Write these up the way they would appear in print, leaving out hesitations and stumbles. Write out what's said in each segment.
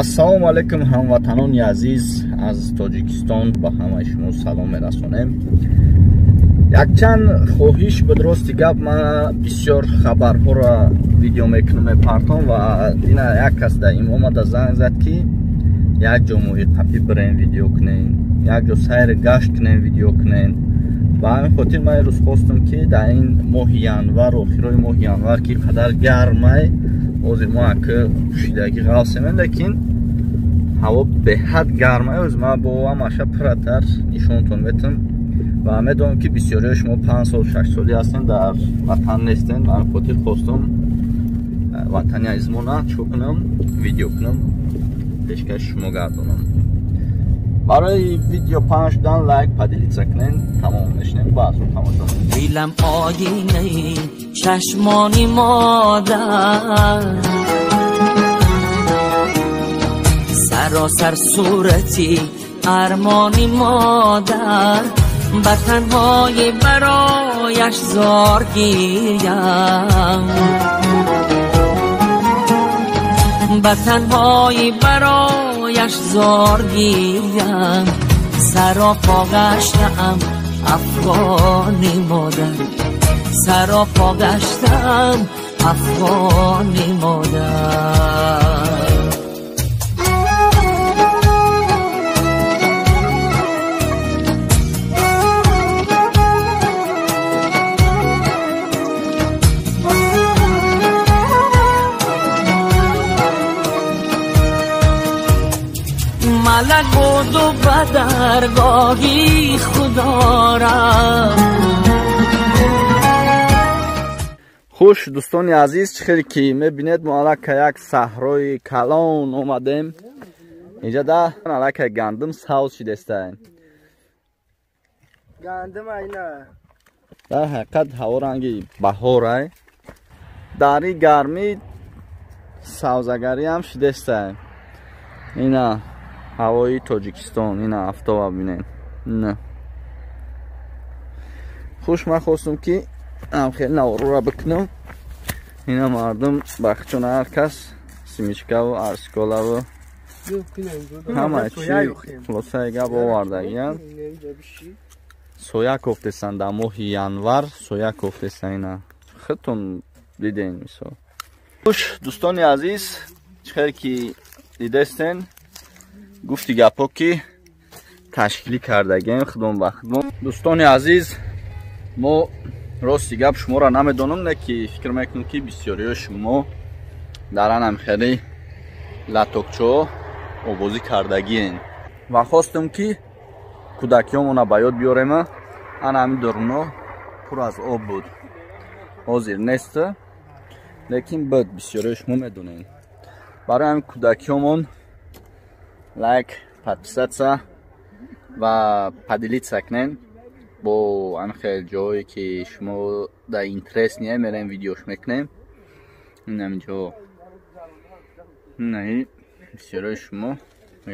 Ассалому алайкум ҳамватанони азиз, аз Тоҷикистон ба ҳамаи шумо салом мерасонем. Якчанд хоҳиш ба дурости гап, ман бисёр хабарҳоро видео мекунам, мепартом ва ина як кас дар им омада занг зад, ки як ҷо моҳи қапӣ бирем видео кунем, як ҷо сайр гашт кунем видео кунем. Ба ҳамин хотир ман имрӯз хостам, ки дар ин моҳи январ, охирои моҳи январ, ки қадар гармай, ҳозир мо ака пӯшидагӣ ғафсемем, лекин ҳаво беҳад гармай. Ҳозир ман бо ҳамаша пурратар нишонтон метам ва медонам, ки бисёриҳои шумо 5 сол, 6 солӣ ҳастен, дар ватан нестен. Ба ҳамин хотир хостам ватани азизмона чӣ кунам, видео кунам, пешкаши шумо гардонам. Барои видео паҳн шудан лайк, поделиться кунен. Тамом, мешинем ба азу тамошо. Дилам оинаи чашмони модар, саросар сурати армони модар, ба танҳои барояш зор гирям, ба танҳои барояш зор гирям, саропо гаштаам афғони модар, саропо гаштаам афғони модар. Малак буду ба даргоҳи Худо рафт. Хуш дӯстони азиз, чӣ хеле ки мебинед, мо аллакай як саҳрои калон омадем. Инҷа да аллакай гандум савз шидестаем. Гандум айна. Дар ҳақиқат ҳаво ранги баҳорай. Дар ин гармӣ савзагариам шидестаем. Ина ҳавои Тоҷикистон, ина афтоба бинед. Ина. Хуш, ман хостум, ки ам хеле наворора бикунам. Ина мардум бахчон, ҳар кас семечкаву арсколаву ҳама чи, хулосаи гап, овардагиян. Соя кофтесан дар моҳи январ, соя кофтесан, ина худтон диден мисол. Хуш дӯстони азиз, чӣ хеле ки дидестен, гуфти гапҳо, ки ташкилӣ кардагием худмон ба худмон. Дӯстони азиз, мо рости гап шуморо намедонам, не ки фикр мекунам, ки бисёриҳои шумо дар анам хеле латокчаҳо обозӣ кардагиен ва хостем, ки кӯдакиёмона ба ёд биёрема. Ана ҳамин доруно пур аз об буд, ҳозир нест, лекин буд, бисёриҳои шумо медонед. Барои ҳамин кӯдакиёмон лайк, подписаться ва поделиться кунен бо ҳамин хел ҷое, ки шумо дар интерес не мерем, видеош мекунем. Ин ҳамин ҷо инаи бисёриҳои шумо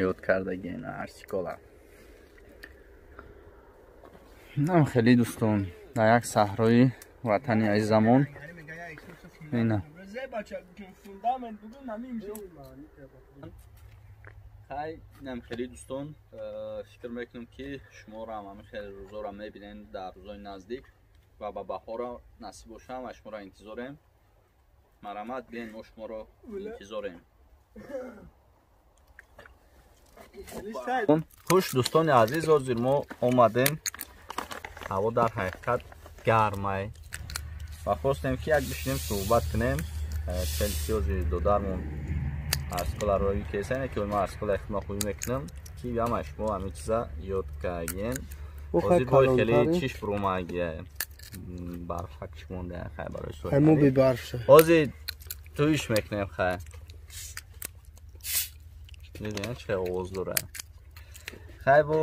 ёд кардагиен арсикола. Инам хеле дӯстон, дар як саҳрои ватани азизамон ина. Хай, инам хеле дӯстон, фикр мекунам, ки шуморо ҳам ҳамин хеле рӯзоро мебинем дар рӯзои наздик ва ба баҳоро насиб бошам ва шуморо интизорем. Марҳамат, биен, мо шуморо интизорем. Хуш дӯстони азиз, ҳозир мо омадем, ҳаво дар ҳақиқат гармай ва хостем, ки як бишинем, суҳбат кунем. Хеле ки ҳозир додармон арскола рои кесане, ки ман арсколаи худма хубӣ мекунам, ки ҳама шумо ҳамин чиза ёд кардагиен. Ҳозир бой хеле чиш буромагия, барфак чӣ монда, хай, барои Хай, мо бебарф шуд. Ҳозир туиш мекунем. Хай, дидем, чӣ овоз дора. Хай, бо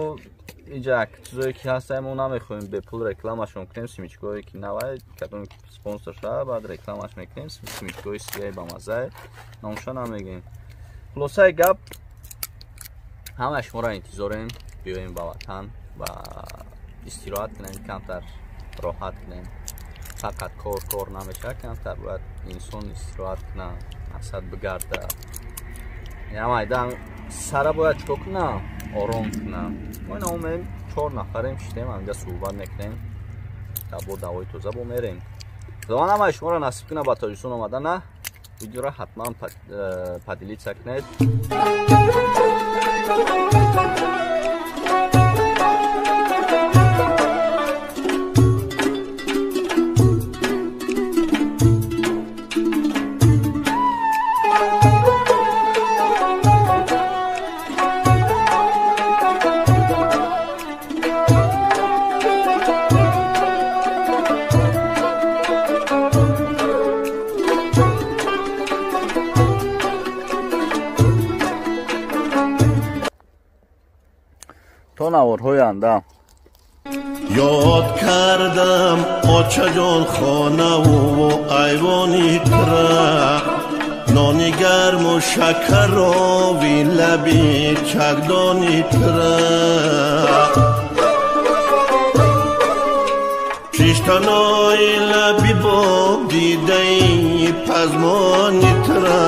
инҷа чизое ки ҳастаем, мо намехоҳем бепул рекламашон кунем. Семечкое ки навай, кадом спонсор шава, баъд рекламаш мекунем. Семечкои сияи бамаззае, номша намегӯем. Хулосаи гап, ҳамаи шуморо интизорем, биёем ба ватан ва истироҳат кунем, камтар роҳат кунем. Фақат кор кор намешавад, камтар бояд инсон истироҳат кунад, мақсад бигарда. Ямайдан сара бояд чикор кунам? Ором кунам. Мо ина омем 4 нафарем шитем, ҳаминҷа суҳбат мекунем. Бо давои тоза бо мерем. Худованд ҳамаи шуморо насиб кунад ба Тоҷикистон омадана. Видеоро ҳатман поделиться кунед. То наворҳои анда ёд кардам очаҷон хонаву айвони тра нони гарму шакарови лаби чагдони тра шиштанои лаби боб дидаи пазмони тра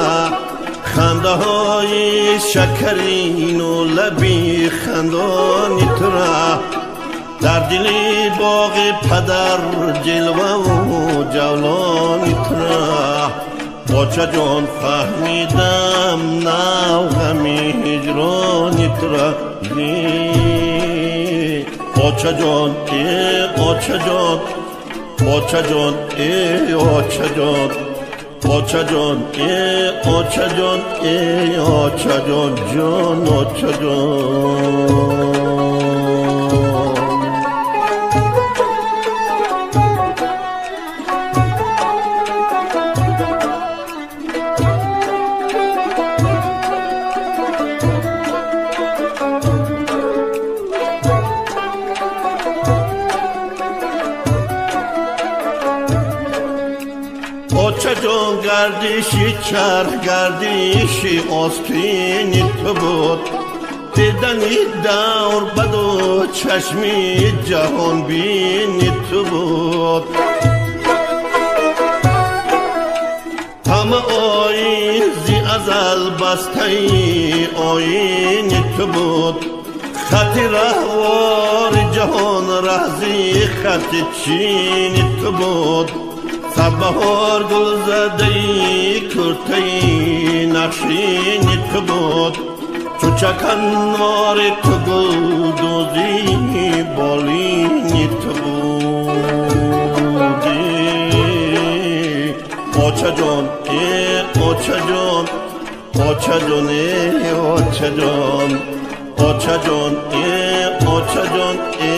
хандаҳои шакарину лаби хандони тура дар дили боғи падар ҷилваву ҷавлони тура бочаҷон фаҳмидам нав ғами ҳиҷрони тура очаҷон э очаҷон очаҷон э очаҷон очаҷон э очаҷон э очаҷон ҷон очаҷон. Очаҷон гардиши чарх гардиши остини ту буд дидани давр баду чашми ҷаҳонбини ту буд ҳама оизи азал бастаи оини ту буд хати раҳвори ҷаҳон раҳзи хати чини ту буд садбаҳор гулзадаи куртаи нақшини ту буд чу чаканвори ту гулдӯзи болини ту буди очаҷон э очаҷон очаҷон э очаҷон очаҷон э очаҷон э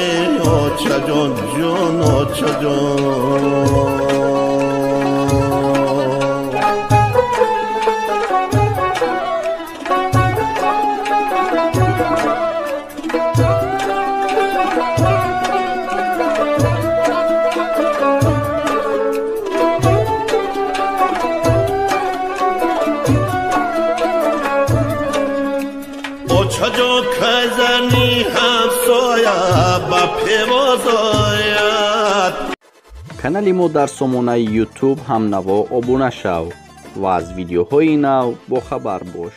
очаҷон ҷон очаҷон. Очаҷон казани ҳамсоя ба певоз ояд. Канали мо дар сомонаи YouTube ҳамнаво обуна шав ва аз видеоҳои нав бохабар бош.